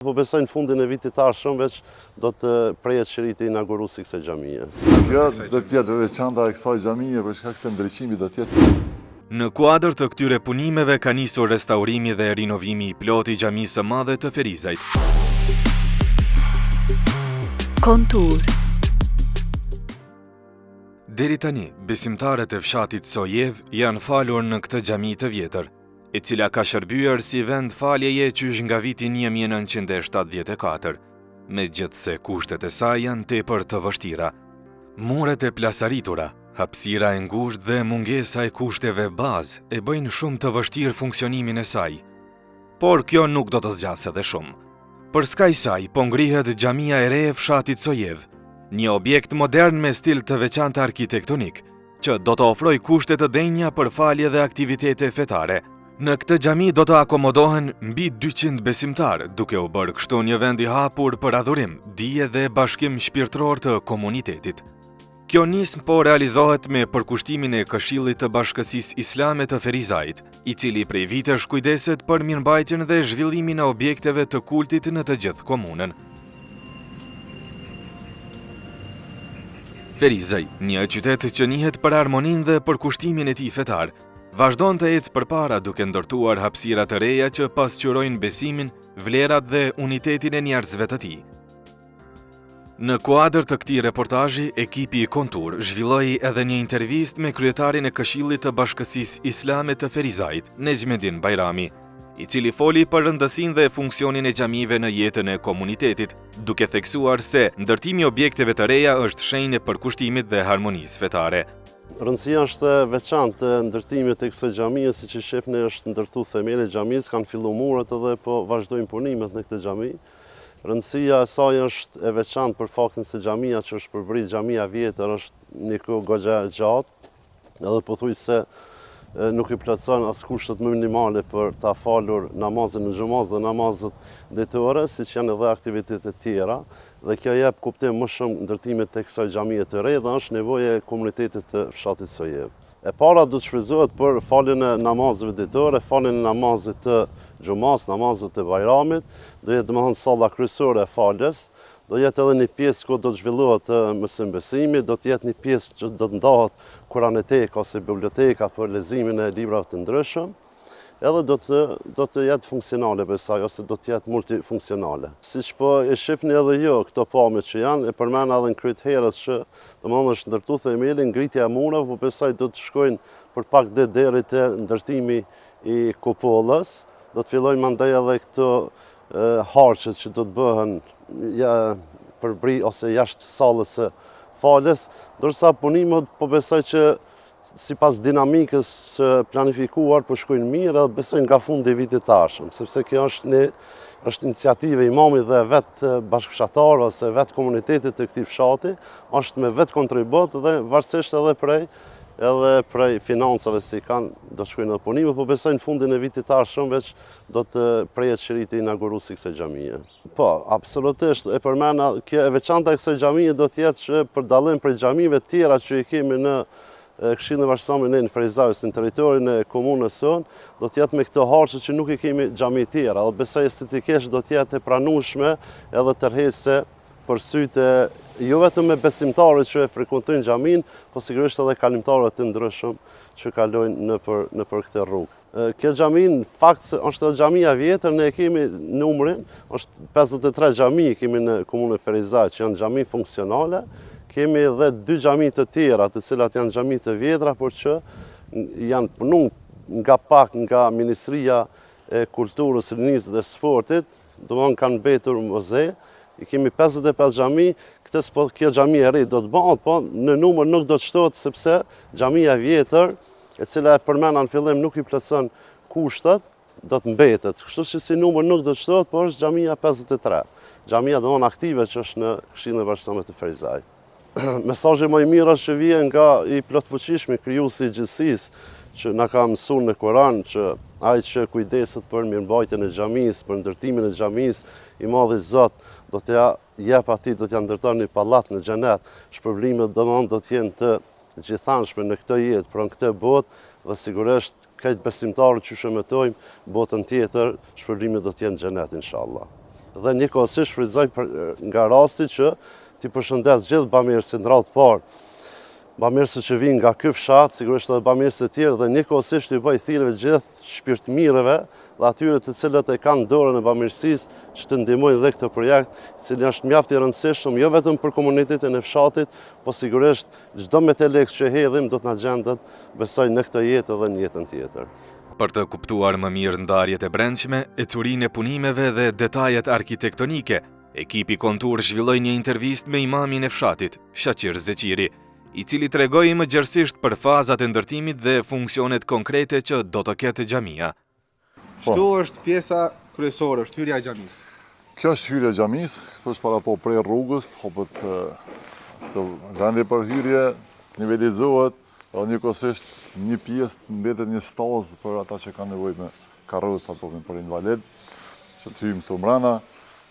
Po besoj në fundin e vitit të ardhshëm veç do të prehet shiriti inaugurues i kësaj xhamie. Kjo do të jetë e veçanta e kësaj xhamie për shkak se ndriçimi do të jetë Në kuadër të këtyre punimeve ka nisur restaurimi dhe rinovimi i plotë i Xhamisë së Madhe të Ferizajt. Kontur. Deri tani, besimtarët e fshatit Sojevë janë falur në këtë xhami të vjetër. e cila ka shërbyer si vend faljeje qysh nga viti 1974, megjithëse kushtet e saj janë tepër të vështira. Muret e plasaritura, hapësira e ngushtë dhe mungesa e kushteve bazë e bëjnë shumë të vështirë funksionimin e saj. Por kjo nuk do të zgjasë edhe shumë. Përskaj saj po ngrihet xhamia e re e fshatit Sojevë, një objekt modern me stil të veçantë arkitektonik, që do të ofrojë kushte të denja për falje dhe aktivitete fetare. Në këtë xhami do të akomodohen mbi 200 besimtarë, duke u bërë kështu një vend i hapur për adhurim, dije dhe bashkim shpirtëror të komunitetit. Kjo nismë po realizohet me përkushtimin e Këshillit të Bashkësisë Islame të Ferizajt, i cili prej vitesh kujdeset për mirëmbajtjen dhe zhvillimin e objekteve të kultit në të gjithë komunën. Ferizaj, një qytet që njihet për harmoninë dhe përkushtimin e tij fetar, vazhdon të ecë përpara duke ndërtuar hapësira të reja që pasqyrojnë besimin, vlerat dhe unitetin e njerëzve të tij. Në kuadër të këtij reportazhi, ekipi i Kontur zhvilloi edhe një intervistë me kryetarin e Këshillit të Bashkësisë Islame të Ferizajt, Nexhmedin Bajrami, i cili foli për rëndësinë dhe funksionin e xhamive në jetën e komunitetit, duke theksuar se ndërtimi i objekteve të reja është shenjë e përkushtimit dhe harmonisë fetare. Rëndësia është e veçantë e ndërtimit të kësaj xhamie, siç e shihni është ndërtu themeli i xhamisë, kanë fillu muret edhe po vazhdojnë punimet në këtë xhami. Rëndësia e saj është e veçantë për faktin se xhamia që është përbri, xhamia e vjetër është një kohë goxha e gjatë, edhe pothuajse nuk i plotëson as kushtet më minimale për ta falur namazin e xhumasë dhe namazet ditore, siç janë edhe aktivitetet tjera, dhe kjo jep kuptim më shumë ndërtimit të kësaj xhamie të re dhe është nevojë e komunitetit të fshatit Sojevë. E para do të shfrytëzohet për faljen e namazeve ditore, faljen e namazit të xhumasë, namazit të Bajramit, do jetë domethënë salla kryesore e faljes, do jetë edhe një pjesë ku do të zhvillohet mësim besimi, do të jetë një pjesë që do të ndahet kuranoteka ose biblioteka për leximin e librave të ndryshëm. edhe do të do të jetë funksionale besoj ose do të jetë multifunksionale. Siç po e shihni edhe ju këto pamje që janë, e përmenda edhe në krye të herës që domethënë është ndërtu themeli, ngritja e mureve, po besoj do të shkojnë për pak ditë deri te ndërtimi i kupolës, do të fillojnë mandej edhe këto harqet që do të bëhen ja, përbri ose jashtë sallës së faljes, ndërsa punimet po besoj që sipas dinamikës së planifikuar po shkojnë mirë edhe besoj nga fundi i vitit të ardhshëm, sepse kjo është një është iniciativë e imamit dhe vetë bashkëfshatarëve ose vetë komunitetit të këtij fshati, është me vetë kontribut dhe varësisht edhe prej edhe prej financave si kanë, do të shkojnë edhe punimet, po besoj në fundin e vitit të ardhshëm veç do të prehet shiriti inaugurues i kësaj xhamie. Po, absolutisht, e përmena, kjo e veçanta e kësaj xhamie do të jetë që për dallim prej xhamive të tjera që i kemi në Këshillin e Bashkësisë Islame ne në Ferizaj, në territorin e komunës sonë, do të jetë me këto harqe që nuk i kemi xhami tjera, dhe besoj estetikisht do të jetë e pranueshme edhe tërheqëse për sytë jo vetëm e besimtarëve që e frekuentojnë xhaminë, po sigurisht edhe kalimtarëve të ndryshëm që kalojnë nëpër nëpër këtë rrugë. Kjo xhami në fakt se është edhe xhamia e vjetër, ne e kemi numrin, është 53 xhami kemi në komunën e Ferizajt, që janë xhami funksionale. Kemi edhe dy xhami të tjera, të cilat janë xhami të vjetra, por që janë punu nga pak nga Ministria e Kulturës, Rinisë dhe Sportit, domethënë kanë mbetur muze, i kemi 55 xhami, këtë s'po, kjo xhami e re do të bëhet, po në numër nuk do të shtohet sepse xhamia e vjetër e cila e përmena në fillim nuk i plotëson kushtet, do të mbetet. Kështu që si numër nuk do të shtohet, por është xhamia 53. Xhamia domethënë aktive që është në Këshillin e Bashkësisë Islame të Ferizajt. Mesazhi më i mirë është që vjen nga i plotfuqishmi, krijuesi i gjithësisë, që na ka mësuar në Kur'an që ai që kujdeset për mirëmbajtjen e xhamisë, për ndërtimin e xhamisë, i madhi Zot do t'ia jep atij, do t'ia ndërton një pallat në xhenet. Shpërblimet domethënë do të jenë të gjithanshme në këtë jetë, pra në këtë botë dhe sigurisht krejt besimtarët që shemetojmë botën tjetër, shpërblimet do të jenë xhenet inshallah. Dhe njëkohësisht shfrytëzoj nga rasti që t'i përshëndes gjithë bamirësit në radhë të parë, bamirësit që vijnë nga ky fshat, sigurisht edhe bamirësit e tjerë dhe njëkohësisht i bëj thirrje gjithë shpirtmirëve dhe atyre të cilët e kanë dorën e bamirësisë që të ndihmojnë dhe këtë projekt, i cili është mjaft i rëndësishëm jo vetëm për komunitetin e fshatit, po sigurisht çdo metelik që hedhim do të na gjendet, besoj në këtë jetë edhe në jetën tjetër. Për të kuptuar më mirë ndarjet e brendshme, ecurinë e punimeve dhe detajet arkitektonike, ekipi Kontur zhvilloi një intervistë me imamin e fshatit, Shaqir Zeqiri, i cili tregoi më gjerësisht për fazat e ndërtimit dhe funksionet konkrete që do të ketë xhamia. Po. Këtu është pjesa kryesore, është hyrja e xhamisë. Kjo është hyrja e xhamisë, këtu është parapa prej rrugës, hapet këtu vendi për hyrje, nivelizohet, Edhe njëkohësisht një pjesë mbetet një stazë për ata që kanë nevojë me karrocë apo me për invalid, që të hyjmë këtu mbrenda.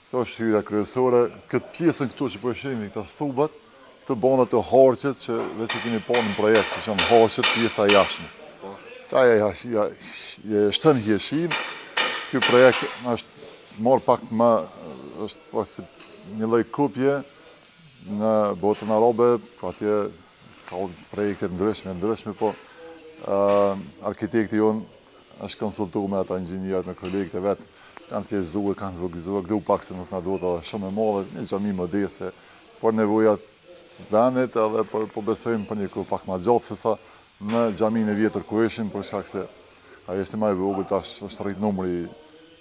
Kjo është hyrja kryesore. Këtë pjesën këtu që po e shihni këto stubat, këto bëhen ato harqet që veç e keni pa në projekt, që janë harqet pjesa e jashtme. Po. Që ajo ja, ja, ja, shton hijeshinë. Ky projekt është marrë pak më, është po si një lloj kopje në botën arabe, po atje ka projekte ndryshme, ndryshme, po arkitekti jonë është konsultu me ata inxhinierët, me kolegët e vet, kanë thjeshtëzu, kanë zvogëlu pak se nuk na duhet edhe shumë e madhe, një xhami modeste, për nevojat vendit edhe për, po besojmë për një kohë pak ma gjatë se sa në xhaminë e vjetër ku ishim, për shkak se ajo ishte ma e vogël, tash është rrit numri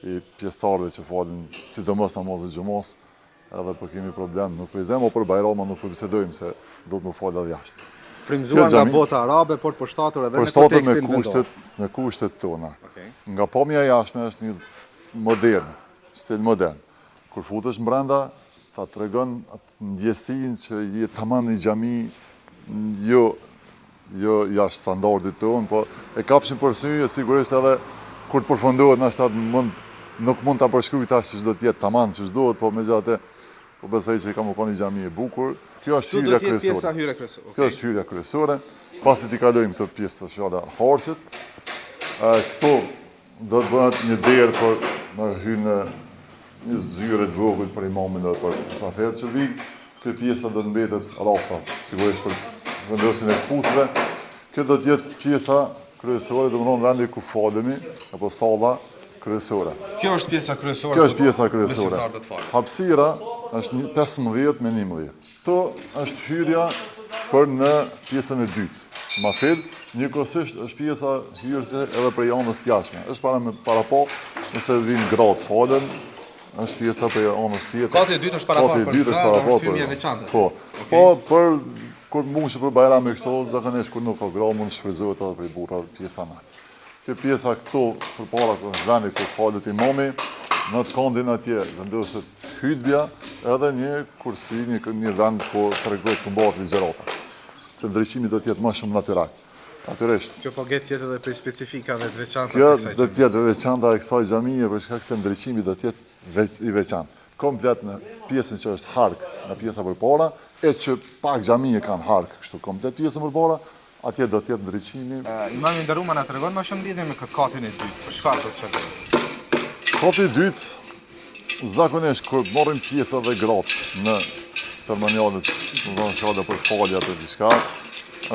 i pjesëtarëve që falin, sidomos namazin e xhumasë, Edhe po kemi problem, nuk po i zëmë, o për Bajrama nuk po bisedojmë se do të më falë edhe jashtë. Frymëzuar nga bota arabe, por përshtatur edhe në kontekstin vendor. Përshtatur me kushtet tona. Nga pamja e jashtme është një modern, stil modern. Kur futesh mbrenda, ta tregon atë ndjesinë që je tamam në xhami, jo Jo jashtë standardit tonë, po e kapshim për sy, e sigurisht edhe kur të përfundohet nashta mund, nuk mund ta përshkruaj tash që do të jetë taman qysh duhet, po megjithatë po besoj që ka me konë një xhami e bukur. Kjo është hyrja kryesore. Hyrja kryesore. Kjo është hyrja kryesore. Pasi t'i kalojmë këto pjesë të fjala harqet, këto Do të bëhet një derë për me hy në një zyre të vogël për imamin dhe për mysafirët që vijnë. Kjo pjesa do të mbetet rafta, sigurisht për vendosjen e këpucëve. Kjo do të jetë pjesa kryesore, domethënë vendi ku falemi, apo salla kryesore. Kjo është pjesa kryesore. Kjo është pjesa kryesore. Hapësira është 15 me 11. Këtu është hyrja për në pjesën e dytë. Mafil, njëkohësisht është pjesa hyrëse edhe prej anës të jashtme. Është para me parapa, nëse vijnë gratë falen, është pjesa prej anës tjetër. Kati i dytë është parapa për gratë, është hyrje e veçantë. Po. Po, për kur mundë për Bajram e kështu, zakonisht kur nuk ka gra, mund të shfrytëzohet edhe prej burrave pjesa nalt. Kjo pjesa këtu përpara ku është vendi ku falet imami, në atë kandin atje vendoset hytbja edhe një kursi, një, një vend ku tregohet ku mbahet ligjërata. Se ndriçimi do të jetë më shumë natyral. Natyrisht. Kjo po do të jetë edhe prej specifikave të veçanta të kësaj xhamie. Kjo do të jetë e veçanta e kësaj xhamie për shkak se ndriçimi do të jetë veç, i veçantë. Komplet në pjesën që është hark, në pjesa përpara, e që pak xhamie kanë hark kështu komplet pjesën përpara, Atje do të jetë ndriçimi. Imam i nderuar, na tregon më shumë lidhje me këtë katin e dytë, për çfarë do të shërbejë? Kati i dytë, zakonisht kur marrin pjesë edhe gratë në ceremonialet, domethënë fjala për falje apo diçka,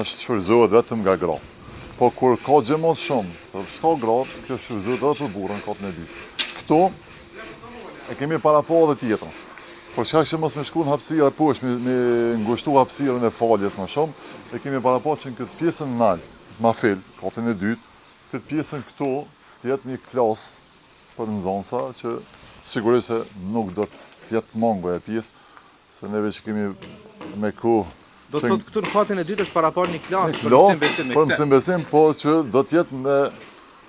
është shfrytëzohet vetëm nga gratë. Po kur ka xhemat shumë, por s'ka gratë, kjo shfrytëzohet edhe për burrën në katin e dytë. Këtu e kemi parapa edhe tjetrën. Për shkak që mos me shku në hapësirë e poshtë, me, me ngushtu hapësirën e faljes më shumë, e kemi parapa që në këtë pjesën nalt, mafil, katin e dytë, këtë pjesën këtu të jetë një klasë për nxënësa që sigurisht se nuk do të jetë mango e pjesë, se neve që kemi me kohë Do të thotë këtu në katin e dytë është paraparë një klasë për mësim besim me këtë. Për mësim besim, po që do të jetë me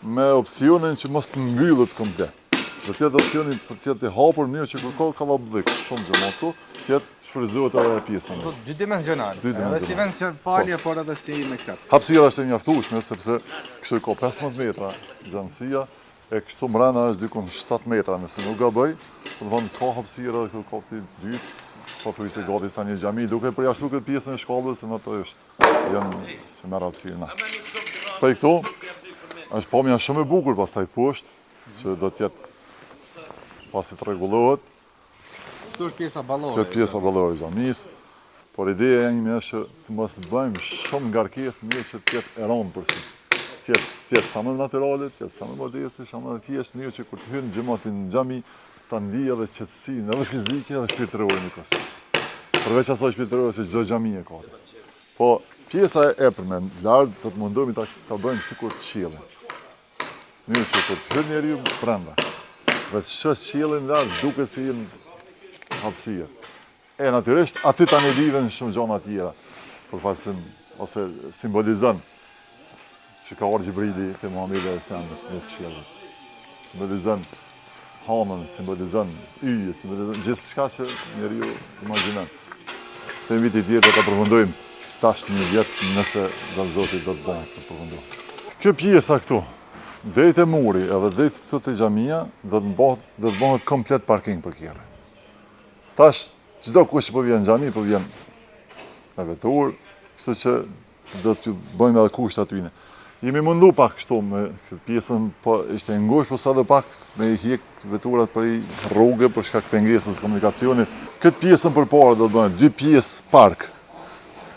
me opsionin që mos të mbyllet komplet. Do të jetë opsioni për të jetë i hapur mirë që kur ka kallabllëk shumë xhemat këtu, të jetë shfrytëzohet edhe pjesa. Do dy dimensional. Edhe si vend si falje, po. por edhe si mektep. Hapësira është e mjaftueshme sepse kështu ka 15 metra gjatësia e kështu mbrenda është diku 7 metra nëse nuk gaboj. Domethënë ka hapësirë edhe këtu kati i dytë, pothuajse gati sa një xhami, duke përjashtuar këtë pjesën e shkallës se natyrisht janë që merr hapësirë. Prej këtu është pamja shumë e bukur pastaj poshtë, që do të jetë pasi të rregullohet. Këtu është pjesa ballore. Kjo pjesa ballore e xhamisë. Por ideja ime është që të mos bëjmë shumë ngarkesë, mirë që të jetë e rëndë për sy. Të jetë, të jetë sa më natyrale, të jetë sa më modeste, sa më e thjeshtë, mirë që kur të hynë xhemati në xhami, ta ndijë edhe qetësinë, edhe fizike edhe shpirtërore njëkohësisht. Përveç asaj shpirtërore që çdo xhami e ka. Po pjesa e epërme lart do të mundohemi ta ta bëjmë sikur qiellin. Mirë që kur të hyn njeriu brenda dhe të shohë qiellin lart duket si në hapësirë. E natyrisht aty tani lidhen shumë gjana tjera, përfaqëson ose simbolizon që ka ardhur Xhibrili te Muhamedi alejhi selam në qiell. Simbolizon hanën, simbolizon yjet, simbolizon gjithçka që njeriu imagjinon. Te viti tjetër do ta përfundojmë tash një vjet nëse do Zoti do të bëhet të përfundojmë. Kjo pjesa këtu, deri te muri edhe deri këtu te xhamia do të bëhet do të bëhet komplet parking për kerre. Tash çdo kush që po vjen në xhami po vjen me veturë, kështu që do t'ju bëjmë edhe kushte atyne. Jemi mundu pak kështu me këtë pjesën, po ishte e ngushtë, po sa do pak me i hjek veturat prej rruge për shkak të pengesës komunikacionit. Këtë pjesën përpara do të bëjmë dy pjesë park.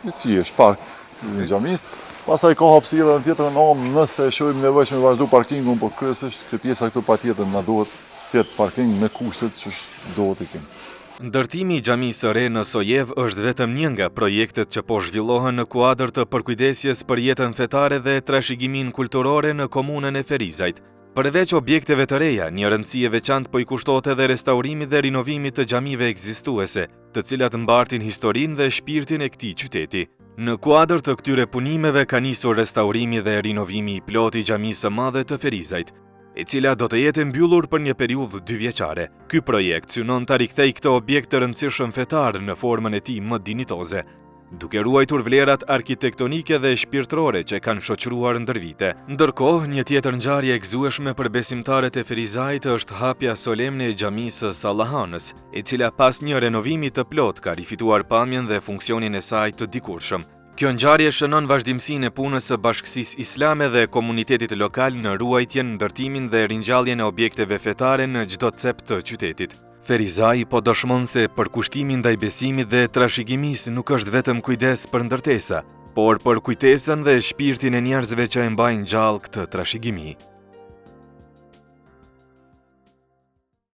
Një thjesht park në xhamisë. Pastaj ka hapësirë edhe në tjetrën anë nëse e shohim nevojshme vazhdu parkingun, por kryesisht këtë pjesa këtu patjetër na duhet të jetë parking me kushtet që duhet të kemi. Ndërtimi i xhamisë së re në Sojevë është vetëm një nga projektet që po zhvillohen në kuadër të përkujdesjes për jetën fetare dhe trashëgiminë kulturore në komunën e Ferizajt. Përveç objekteve të reja, një rëndësi e veçantë po i kushtohet edhe restaurimit dhe rinovimit të xhamive ekzistuese, të cilat mbartin historinë dhe shpirtin e këtij qyteti. Në kuadër të këtyre punimeve ka nisur restaurimi dhe rinovimi i plotë i xhamisë së madhe të Ferizajt, e cila do të jetë e mbyllur për një periudhë dyvjeçare. Ky projekt synon ta rikthejë këtë objekt të rëndësishëm fetar në formën e tij më dinjitoze, duke ruajtur vlerat arkitektonike dhe shpirtërore që e kanë shoqëruar ndër vite. Ndërkohë, një tjetër ngjarje e gëzueshme për besimtarët e Ferizajt është hapja solemne e xhamisë së Sallahanës, e cila pas një renovimi të plotë ka rifituar pamjen dhe funksionin e saj të dikurshëm. Kjo ngjarje shënon vazhdimësinë e punës së Bashkësisë Islame dhe komunitetit lokal në ruajtjen, ndërtimin dhe ringjalljen e objekteve fetare në çdo cep të qytetit. Ferizaj po dëshmon se përkushtimi ndaj besimit dhe trashëgimisë nuk është vetëm kujdes për ndërtesa, por për kujtesën dhe shpirtin e njerëzve që e mbajnë gjallë këtë trashëgimi.